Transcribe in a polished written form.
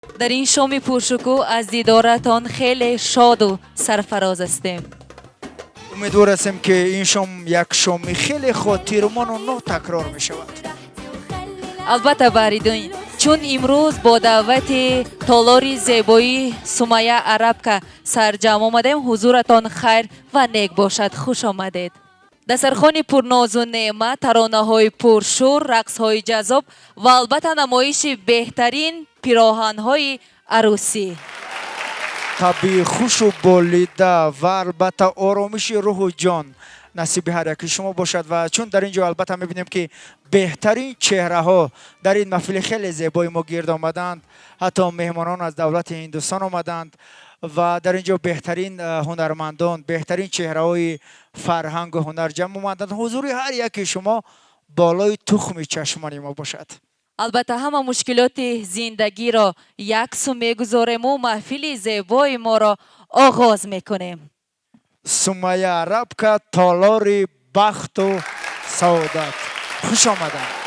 Дар ин шоми пуршукӯҳ аз дидоратон хеле шоду сарфароз ҳастем. Умедвор ҳастем, ки ин шом як шоми хеле хотирмону нотакрор мешавад. Албатта, Баҳриддин, чун имрӯз бо даъвати толори зебоӣ Сумая Арабка сарҷамъ омадем. Ҳузуратон хайр ва нек бошад, хуш омадед. Дастархони пурнозу неъмат, таронаҳои пуршӯр, рақсҳои ҷаззоб ва албатта намоиши беҳтарин пироҳанҳои арӯсӣ. Табъи хушу болида ва албатта оромиши рӯҳу ҷон насиби ҳар яки шумо бошад. Ва чун дар ин ҷо албатта мебинем, ки беҳтарин чеҳраҳо дар ин маҳфили хеле зебои мо гирд омаданд, ҳатто меҳмонон аз давлати Ҳиндустон омаданд ва дар ин ҷо беҳтарин ҳунармандон, беҳтарин чеҳраҳои фарҳангу ҳунар ҷамъ омаданд. Ҳузури ҳар яки шумо болои тухми чашмони мо бошад. Албатта, ҳама мушкилоти зиндагиро як су мегузорему маҳфили зебои моро оғоз мекунем. Сумая Арабка, толори бахту саодат, хуш омаданд.